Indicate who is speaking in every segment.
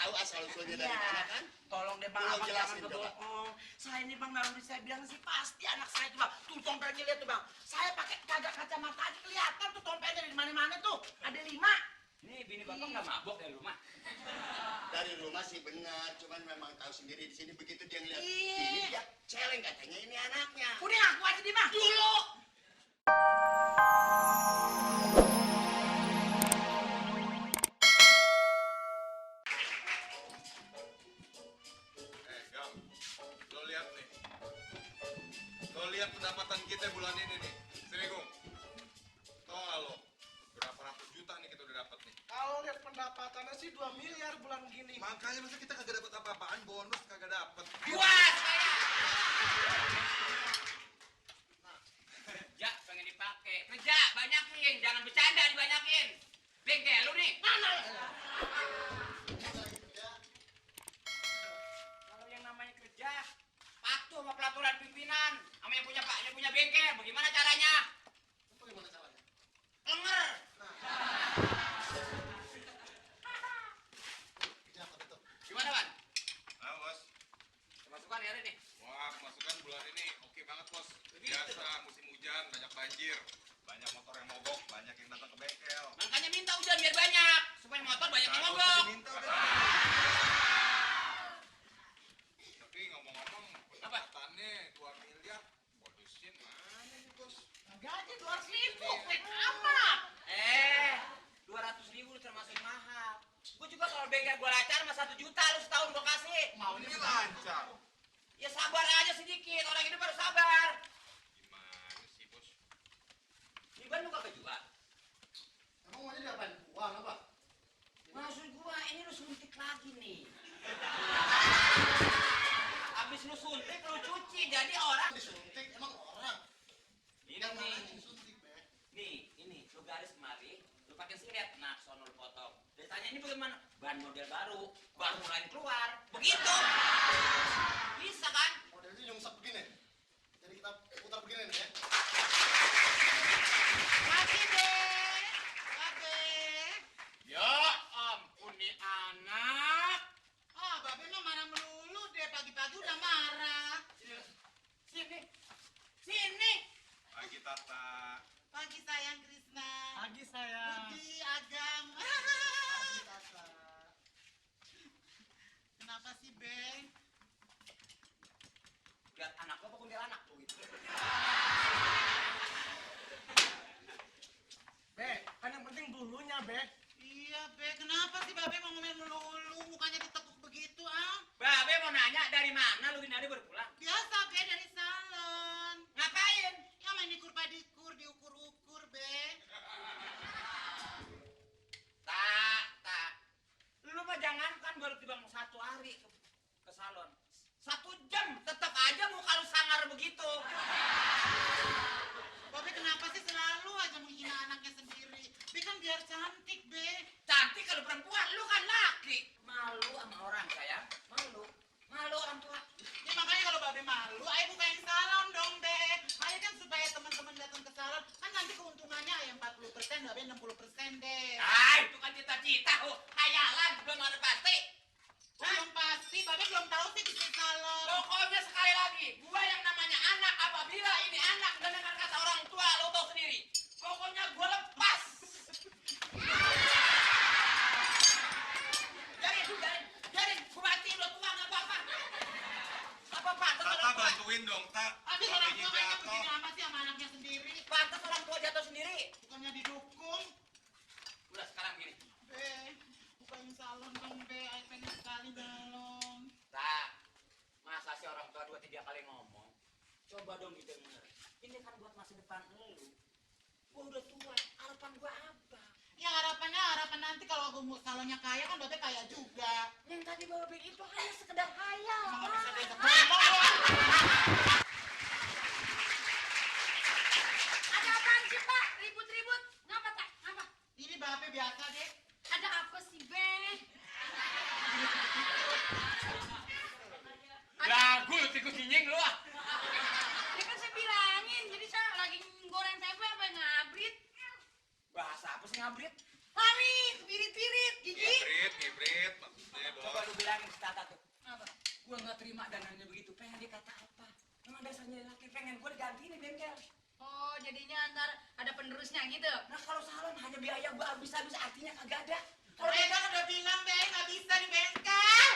Speaker 1: tahu asal usulnya dari mana kan?
Speaker 2: Tolong deh bang, abang jangan kebohong. Saya ini bang, lalu saya bilang sih pasti anak saya tuh bang. Tuh tompelnya lihat tuh bang. Saya pakai kagak kacamata aja kelihatan tuh tompelnya di mana-mana tuh. Ada 5.
Speaker 3: Ini bini bapak nggak mabok dari rumah?
Speaker 1: Dari rumah sih benar, cuman memang tahu sendiri di sini begitu dia ngeliat ini dia celeng katanya ini anaknya.
Speaker 2: Udah ngaku aja dia mah.
Speaker 1: Dulu.
Speaker 4: Gam, lo lihat nih. Lo lihat pendapatan kita bulan ini nih. Sini, Gung. Tahu nggak lo? Berapa ratus juta nih kita udah dapat nih.
Speaker 5: Kalau lihat pendapatannya sih 2 miliar bulan gini.
Speaker 4: Makanya masa kita kagak dapat apa-apaan, bonus kagak dapat.
Speaker 3: Puas! Kerja pengen dipakai. Kerja banyakin, jangan bercanda dibanyakin. Bengkel lu nih. Mana? Kalau yang namanya kerja, patuh sama peraturan pimpinan, sama yang punya bengkel. Bagaimana caranya?
Speaker 1: Bagaimana caranya?
Speaker 3: Lenger. Gimana, Wan?
Speaker 4: Nah, bos.
Speaker 3: Pemasukan hari ini?
Speaker 4: Wah, pemasukan bulan ini oke banget, bos. Biasa musim hujan, banyak banjir. Banyak motor yang mogok, banyak yang datang ke bengkel.
Speaker 3: Makanya minta hujan biar banyak, supaya motor banyak yang mogok.
Speaker 4: Minta udah. Tapi ngomong-ngomong, pendapatannya 2 miliar. Bonusin mana nih, bos?
Speaker 2: Gaji 200.000. Apa?
Speaker 3: 200.000 termasuk mahal. Gue juga kalau bengkel gue lancar sama 1 juta lu setahun gue kasih.
Speaker 4: Maunya lancar.
Speaker 3: Ya sabar aja sedikit, orang hidup harus sabar.
Speaker 4: Gimana sih, bos?
Speaker 3: Iban lu kagak jual.
Speaker 1: Emang maunya diapain? Uang apa?
Speaker 3: Maksud gua ini lu suntik lagi nih. Abis lu suntik lu cuci jadi orang.
Speaker 1: Disuntik emang orang.
Speaker 3: Ini
Speaker 1: Yang mana
Speaker 3: nih.
Speaker 1: yang disuntik, Be?
Speaker 3: Nih, ini lu garis kemari, lu pakai silet, nah sono lu potong. Dia tanya ini bagaimana? Ban model baru mulai keluar. Begitu. Bisa kan?
Speaker 1: Modelnya nyungsep begini. Jadi kita putar begini nih ya.
Speaker 2: Lagi deh. Lagi.
Speaker 3: Ya ampun nih anak.
Speaker 2: Ah, Babe mah marah melulu deh. Pagi-pagi udah marah.
Speaker 3: Sini. Sini.
Speaker 4: Pagi, Tata.
Speaker 2: Pagi sayang Krisna.
Speaker 5: Pagi sayang.
Speaker 2: Budi, Agam.
Speaker 5: Pagi Tata.
Speaker 2: Kenapa sih, Beng?
Speaker 3: Lihat anak lo pokoknya anak tuh gitu.
Speaker 5: Be, kan yang penting dulunya, Be.
Speaker 2: Iya, Be. Kenapa sih Babe mau ngomel melulu? Mukanya ditekuk begitu, ah?
Speaker 3: Babe mau nanya dari mana lu ini baru pulang?
Speaker 2: Biasa, Be, dari salon.
Speaker 3: Ngapain?
Speaker 2: Ya main dikur-padikur, diukur-ukur, Be.
Speaker 3: Tak. Lu mah jangankan baru tiba 1 hari ke salon. 1 jam tetap aja muka lu sangar begitu.
Speaker 2: Babe kenapa sih selalu aja menghina anaknya sendiri? Be kan biar cantik, Be.
Speaker 3: Cantik kalau perempuan, lu kan laki. Malu sama orang sayang, malu orang tua.
Speaker 2: Ya makanya kalau Babe malu, ayo bukain salon dong, Be. Ayo kan supaya teman-teman datang ke salon, kan nanti keuntungannya ya 40%, Babe 60% deh.
Speaker 3: Ah, itu kan cita-cita, hayalan, belum ada pasti.
Speaker 2: Belum pasti, Babe belum tahu sih bisnis salon.
Speaker 3: Pokoknya sekali lagi, gua yang namanya anak apabila ini anak mendengar kata orang tua, lo tau sendiri. Pokoknya gua lepas. Jarin, gua matiin lo tua nggak apa-apa. Apa-apa,
Speaker 4: Tata bantuin dong, Tak.
Speaker 2: Habis orang
Speaker 4: Babinya
Speaker 2: tua kayaknya
Speaker 4: jatuh.
Speaker 2: begini amat sih sama anaknya sendiri.
Speaker 3: pantas orang tua jatuh sendiri.
Speaker 2: Bukannya didukung.
Speaker 3: Udah sekarang gini.
Speaker 2: Be, bukain salon dong, Be. Ayo pengen sekali balon.
Speaker 3: Tak, masa sih orang tua 2-3 kali ngomong? Coba dong didengar. Ini kan buat masa depan lu. Gua udah tua, harapan gua apa?
Speaker 2: Ya harapan nanti kalau gue salonnya kaya kan Babe kaya juga.
Speaker 3: Yang tadi bawa bikin itu hanya sekedar hayal.
Speaker 2: Emang nggak bisa diajak ngomong.
Speaker 6: Ada apaan sih, Pak? Ribut-ribut. Ngapa, Tak? Ngapa?
Speaker 2: Ini Babe biasa deh.
Speaker 6: Ada apa sih, Be?
Speaker 3: Lagu lu tikus nyinying lu ah.
Speaker 6: Ya kan saya bilangin, jadi saya lagi goreng tempe apa yang ngabrit.
Speaker 3: Bahasa apa sih ngabrit?
Speaker 6: Lari, birit-birit, gigi.
Speaker 4: Hibrid, maksudnya, bos.
Speaker 3: Coba laki pengen gue diganti nih bengkel.
Speaker 6: Oh, jadinya ntar ada penerusnya gitu.
Speaker 3: Nah kalau salon hanya biaya gue habis-habis artinya kagak ada.
Speaker 2: Kalau Ega kan udah bilang, Be, nggak bisa di bengkel.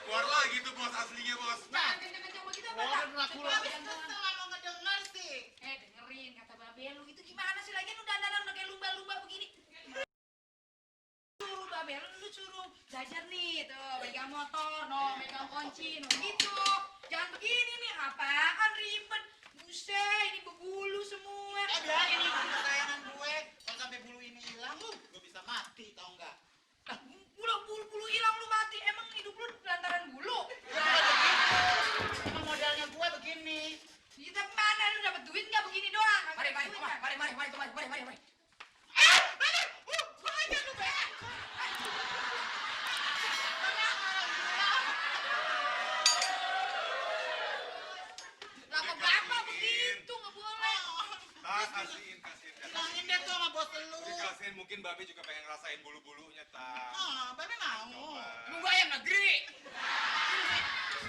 Speaker 4: Keluar lagi tuh bos aslinya bos.
Speaker 6: Jangan kenceng-kenceng begitu, Pak.
Speaker 2: Tapi kesel nggak mau ngedenger sih.
Speaker 6: Dengerin kata Babe lu itu gimana sih lagian lu dandanan udah kayak lumba-lumba begini. Suruh Babe lu suruh belajar nih tuh megang motor, no megang kunci, no gitu. Jangan begini nih, apaan ribet. Buset, ini berbulu semua.
Speaker 2: Biarin ini kesayangan gue. Kalau sampai bulu ini hilang, gue bisa mati, tau nggak?
Speaker 6: Lah, bulu hilang lu mati. Emang hidup lu lantaran bulu?
Speaker 2: Emang modalnya gue begini.
Speaker 6: Kita mana lu dapat duit nggak begini doang?
Speaker 3: Mari, mari,
Speaker 6: Duit,
Speaker 3: mari,
Speaker 6: Pak.
Speaker 3: mari, mari, mari, mari, mari, mari.
Speaker 2: Gue aja lu, Be.
Speaker 6: Lah kok bapak begitu nggak boleh.
Speaker 4: Kasihin.
Speaker 2: Bilangin deh tuh sama bos lu.
Speaker 4: Dikasihin mungkin Babe juga pengen ngerasain bulu-bulunya, tak.
Speaker 2: Babe mau.
Speaker 4: Coba.
Speaker 3: Emang gue ayam negeri.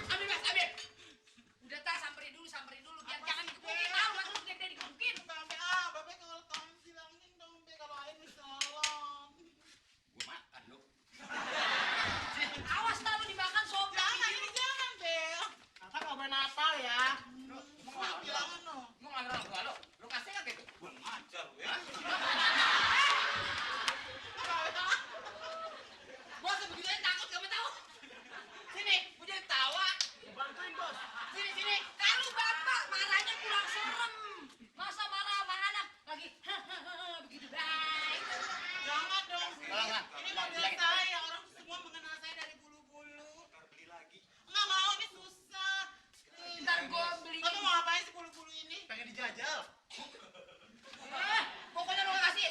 Speaker 3: Ambil mas, ambil.
Speaker 6: Udah tak samperin dulu biar jangan dikepukin. Tahu lah lu gede dikepukin.
Speaker 2: Babe, Babe kalau tahun bilangin dong, Be, kalau air di salon.
Speaker 3: Gue makan lu.
Speaker 6: Awas tak lu dimakan sobek.
Speaker 2: Jangan, Be.
Speaker 5: Kakak nggak main apa ya?
Speaker 2: Bilangin no.
Speaker 3: Mau ngambil orang tua lo? Lu kasih nggak gitu?
Speaker 4: Gue ngajar lu ya.
Speaker 3: Bos begini takut gak mau tahu. Sini, gue jadi tawa.
Speaker 5: Bantuin bos.
Speaker 6: Sini. Kalau bapak marahnya kurang serem. Masa marah sama anak lagi begitu baik.
Speaker 2: Jangan dong.
Speaker 3: Jangan.
Speaker 2: Ini mobil saya. Orang semua mengenal saya dari bulu-bulu.
Speaker 4: Ntar beli lagi.
Speaker 2: Nggak mau, ini susah.
Speaker 6: Ntar gue beli.
Speaker 2: Kamu mau ngapain sih bulu-bulu ini?
Speaker 5: Pengen dijajal.
Speaker 3: Pokoknya lo gak kasih.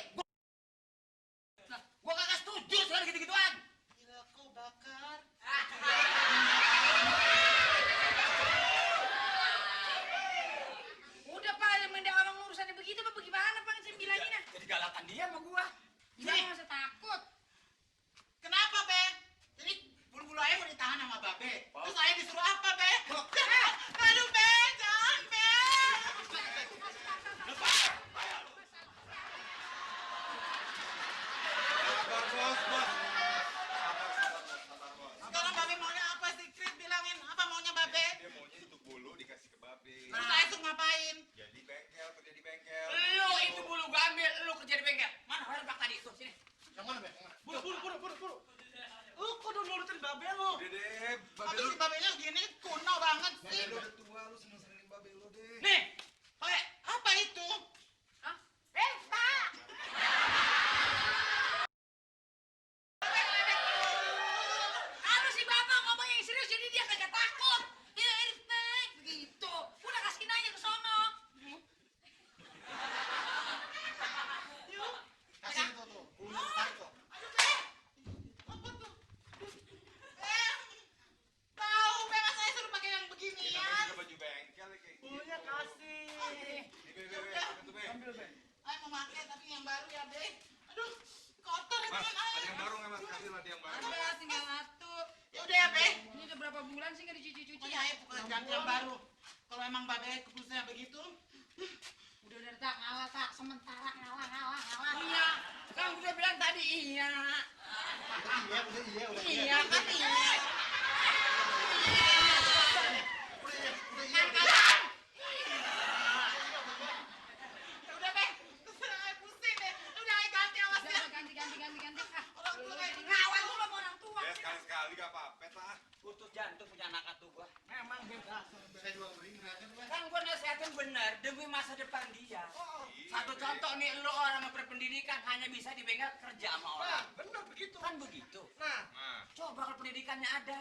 Speaker 3: Gue kagak setuju soal gitu-gituan.
Speaker 2: Gila, kau bakar.
Speaker 6: Udah pak, yang mendak orang urusannya begitu apa bagaimana pak? Saya bilangin ah.
Speaker 3: Jadi galakan dia sama gue.
Speaker 6: Jangan masa takut.
Speaker 2: Kenapa, Be? Jadi bulu-bulu ayah mau ditahan sama Babe. Terus ayah disuruh apa, Be? Aduh, Be, jangan, Be.
Speaker 4: Sabar bos. Sabar bos.
Speaker 2: Sekarang Babe maunya apa sih, Kris? Bilangin, apa maunya Babe?
Speaker 4: Dia maunya itu bulu dikasih ke Babe.
Speaker 2: Terus ayah tuh ngapain?
Speaker 4: Jadi bengkel, kerja di bengkel.
Speaker 3: Lu itu bulu gue ambil, lu kerja di bengkel. Mana orang bak tadi? Tuh, sini.
Speaker 5: Yang mana, Be? Buru. Lu kudu nurutin Babe lu.
Speaker 4: Udah deh, Babe
Speaker 2: Tapi
Speaker 4: lu.
Speaker 2: si Babenya gini kuno banget
Speaker 4: Babe
Speaker 2: sih.
Speaker 4: lu udah tua, lu seneng-senengin Babe lu deh.
Speaker 3: Nih,
Speaker 2: Oke, apa itu?
Speaker 6: Hah?
Speaker 2: Pak.
Speaker 6: Kalau si bapak ngomong yang serius jadi dia kagak takut. Dia baik begitu. Udah kasihin aja ke sono.
Speaker 5: Kasih itu tuh. Bulunya tarik tuh.
Speaker 2: Apa tuh? Tahu, Be, masa saya suruh pakai yang
Speaker 4: Ini
Speaker 2: beginian?
Speaker 4: namanya juga baju bengkel ya, kayak gitu.
Speaker 5: Bulunya kasih.
Speaker 4: Nih, Be, siapa tuh, Be?
Speaker 5: Ambil, Be.
Speaker 2: Saya mau pakai tapi yang baru ya, Be. Aduh, kotor ya,
Speaker 4: Mas,
Speaker 2: tangan
Speaker 4: ada
Speaker 2: ayah.
Speaker 4: yang baru nggak mas? Kasih lah dia yang baru.
Speaker 6: Ada tinggal satu.
Speaker 2: Ya udah ya, Be.
Speaker 6: Ini udah berapa bulan sih nggak dicuci-cuci
Speaker 2: Pokoknya
Speaker 6: ya?
Speaker 2: ayah pokoknya ganti yang baru. Kalau emang Babe keputusannya begitu,
Speaker 6: Udah tak ngalah tak sementara ngalah.
Speaker 3: iya. Kan gue udah bilang tadi iya.
Speaker 5: Udah iya.
Speaker 3: Iya kan iya.
Speaker 2: ya udah, Be. Terserah ayah pusing deh. Udah ayah ganti awas ya.
Speaker 6: Ganti. Ah,
Speaker 2: Orang tua kayak gini.
Speaker 6: ngawal lu sama orang tua.
Speaker 4: Ya sekali-sekali gak apa-apa lah.
Speaker 3: Putus jantung punya anak atuh gue.
Speaker 5: Memang beda.
Speaker 1: Saya juga beri ngeliatin, Be.
Speaker 3: Kan gue nasihatin bener demi masa depan dia. Satu contoh nih, lu orang yang berpendidikan hanya bisa di bengkel kerja sama orang.
Speaker 5: Benar begitu.
Speaker 3: Kan begitu.
Speaker 5: Nah,
Speaker 4: Nah,
Speaker 3: Coba kalau pendidikannya ada.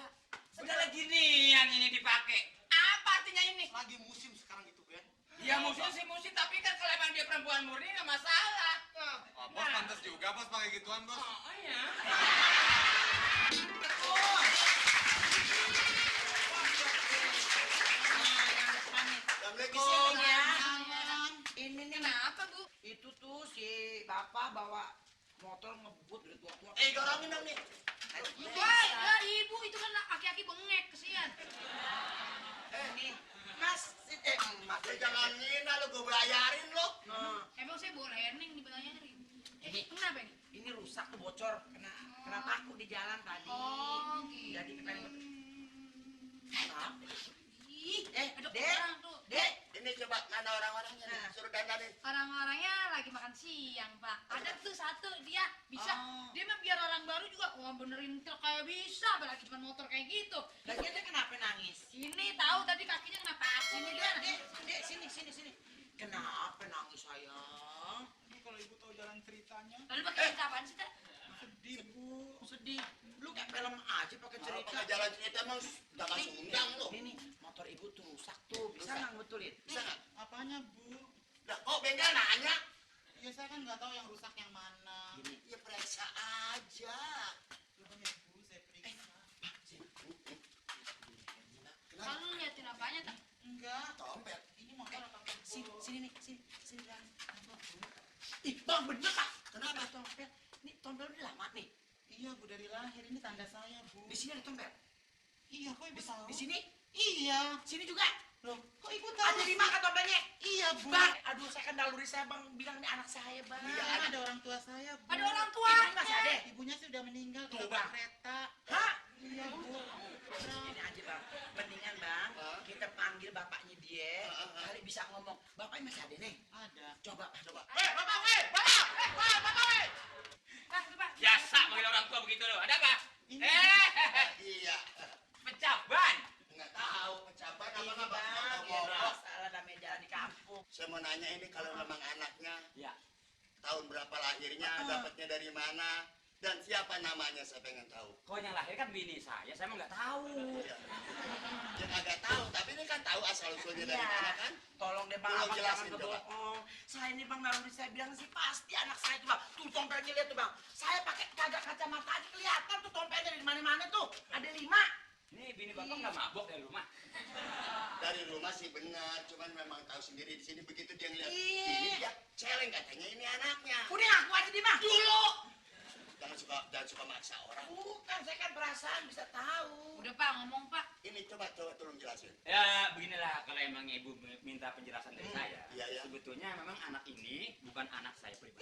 Speaker 3: Segala gini yang ini dipakai. Apa artinya ini?
Speaker 1: Lagi musim sekarang itu, Be.
Speaker 3: Ya musim sih musim, tapi kan kalau emang dia perempuan murni nggak masalah.
Speaker 4: oh, bos pantas juga bos pakai gituan bos.
Speaker 3: Oh iya.
Speaker 1: Assalamualaikum.
Speaker 2: Ya.
Speaker 6: Ini nih kenapa bu?
Speaker 2: Itu tuh si bapak bawa motor ngebut dari tua-tua.
Speaker 1: Gorongin dong nih.
Speaker 6: Wah, ya ibu itu kan aki-aki bengek kesian. kalian.
Speaker 2: Nih, Mas, Mas.
Speaker 1: Lu jangan ngina lu, gue bayarin lo.
Speaker 2: Nah,
Speaker 6: Emang saya boleh ning dibayarin.
Speaker 2: Ini.
Speaker 6: Kenapa ini?
Speaker 2: ini rusak tuh bocor, kena paku di jalan tadi.
Speaker 6: Oh, gitu.
Speaker 2: Jadi kepengen.
Speaker 6: Ih, ada
Speaker 2: Dek.
Speaker 6: orang tuh.
Speaker 2: Dek,
Speaker 1: Ini coba mana orang-orangnya nih,
Speaker 2: Nah.
Speaker 1: suruh dandanin.
Speaker 6: Orang-orangnya lagi makan siang, Pak. Ada tuh satu dia bisa.
Speaker 2: Oh.
Speaker 6: Dia mah biar orang baru juga wah benerin truk kayak bisa, apalagi cuma motor kayak gitu.
Speaker 2: lagian dia kenapa nangis?
Speaker 6: Ini tahu tadi kakinya kenapa?
Speaker 2: Sini
Speaker 6: Sini
Speaker 2: dia,
Speaker 6: dia.
Speaker 2: Dek, sini. Kenapa nangis sayang?
Speaker 5: Ini kalau ibu tahu jalan ceritanya,
Speaker 6: Lalu pakai cerita apaan sih, Kak?
Speaker 5: sedih bu.
Speaker 2: Sedih. Lu kayak film aja pakai
Speaker 1: Kalau
Speaker 2: cerita.
Speaker 1: pakai jalan cerita emang jangan sundang lo.
Speaker 2: Nih, motor ibu tuh rusak tuh. Bisa nggak betulin?
Speaker 1: Bisa nggak?
Speaker 5: Apanya bu?
Speaker 1: Lah kok bengkel nanya?
Speaker 5: Ya saya kan nggak tahu yang rusak yang mana.
Speaker 2: Gini,
Speaker 1: Ya periksa aja.
Speaker 5: Coba ya bu, saya periksa.
Speaker 1: Kenapa?
Speaker 6: Lalu liatin apanya, tak?
Speaker 5: Enggak.
Speaker 1: Tompet.
Speaker 5: Ini motor apa bu?
Speaker 2: sini nih, sini Bang. Ih, Bang, bener Pak.
Speaker 1: Kenapa?
Speaker 2: Tompel. Ini tompel udah lama nih.
Speaker 5: Iya bu, dari lahir ini tanda saya bu.
Speaker 2: Di sini ada tompel.
Speaker 5: Iya, kok ibu tahu?
Speaker 2: Di sini,
Speaker 5: Iya.
Speaker 2: sini juga.
Speaker 5: Loh, kok ibu tahu?
Speaker 2: Ada di mana tompelnya?
Speaker 5: Iya bu.
Speaker 2: Bang, aduh saya kan naluri saya Bang bilang ini anak saya Bang.
Speaker 5: Iya, ada orang tua saya bu.
Speaker 6: Ada orang tua.
Speaker 2: Ini masih ada.
Speaker 5: Ibunya sudah meninggal
Speaker 2: Tuh,
Speaker 5: tabrak
Speaker 2: Bang.
Speaker 5: kereta.
Speaker 2: Hah?
Speaker 5: Iya bu.
Speaker 2: Ini aja Bang. Mendingan Bang,
Speaker 1: Hah?
Speaker 2: kita panggil bapaknya dia.
Speaker 1: Hah?
Speaker 2: Kali bisa ngomong. Bapaknya masih ada nih.
Speaker 5: Ada.
Speaker 2: Coba.
Speaker 6: Pak, tuh, Pak.
Speaker 3: Biasa manggil orang tua begitu loh. Ada apa?
Speaker 5: Ini.
Speaker 1: Iya.
Speaker 3: Pecah ban.
Speaker 1: Nggak tahu pecapan apa
Speaker 2: Ini
Speaker 1: nggak
Speaker 2: Bang,
Speaker 1: Bang?
Speaker 2: ya salah namanya jalan di kampung.
Speaker 1: Saya mau nanya ini kalau memang anaknya
Speaker 3: Ya.
Speaker 1: tahun berapa lahirnya, dapatnya dari mana, dan siapa namanya saya pengen tahu.
Speaker 3: Kau yang lahir kan bini saya emang nggak tahu.
Speaker 1: Iya. Ya kagak tahu, tapi ini kan tahu asal usulnya dari
Speaker 2: Iya.
Speaker 1: mana kan?
Speaker 2: Tolong deh Bang,
Speaker 1: Tolong
Speaker 2: abang
Speaker 1: jelasin,
Speaker 2: jangan
Speaker 1: coba.
Speaker 2: kebohong. Saya ini Bang Lauri saya bilang sih pasti anak saya itu Bang. Tuh tompelnya lihat tuh Bang. Saya pakai kagak kacamata aja kelihatan tuh tompelnya dari mana-mana tuh. Ada 5.
Speaker 3: Ini bini bapak nggak mabok dari rumah.
Speaker 1: Dari rumah sih benar, cuman memang tahu sendiri di sini begitu dia ngeliat
Speaker 2: Iya.
Speaker 1: ini dia celeng katanya ini anaknya.
Speaker 2: Udah ngaku aja di Bang. Dulu.
Speaker 1: Jangan suka maksa orang.
Speaker 2: Bukan, saya kan perasaan bisa tahu.
Speaker 6: Udah, Pak, ngomong, Pak.
Speaker 1: Ini coba tolong jelasin.
Speaker 3: Ya beginilah kalau emang ibu minta penjelasan dari saya.
Speaker 1: Iya, iya.
Speaker 3: Sebetulnya memang anak ini bukan anak saya pribadi.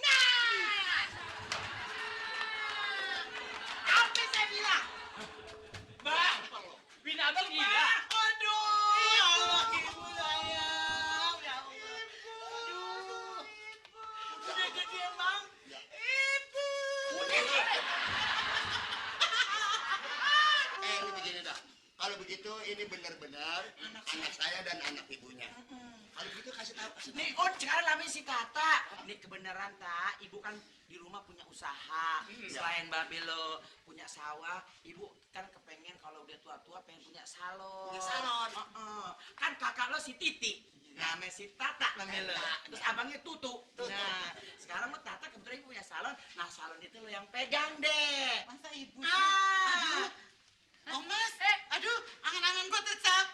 Speaker 2: Apa saya bilang?
Speaker 3: Bang, bini abang gila.
Speaker 2: Aduh. Ya Allah, ibu sayang. Ya Allah. Aduh. Udah gede Bang.
Speaker 1: Ya.
Speaker 2: Ibu.
Speaker 1: Ini begini dah. Kalau begitu ini benar-benar anak saya dan anak ibunya. Kalau begitu kasih tahu.
Speaker 2: Nih, sekarang namanya si Tata. Ini kebenaran, Tak. Ibu kan di rumah punya usaha. Selain Babe lo punya sawah, Ibu kan kepengen kalau udah tua-tua pengen punya salon.
Speaker 1: Punya salon.
Speaker 2: Kan kakak lo si Titi. Namanya si Tata namanya lo. Terus abangnya Tutu. Nah, sekarang lo Tata kebetulan punya salon. Nah, salon itu lo yang pegang deh.
Speaker 5: Masa ibu sih?
Speaker 2: Ah.
Speaker 5: Aduh. Oh mas, aduh, angan-angan gua tetap.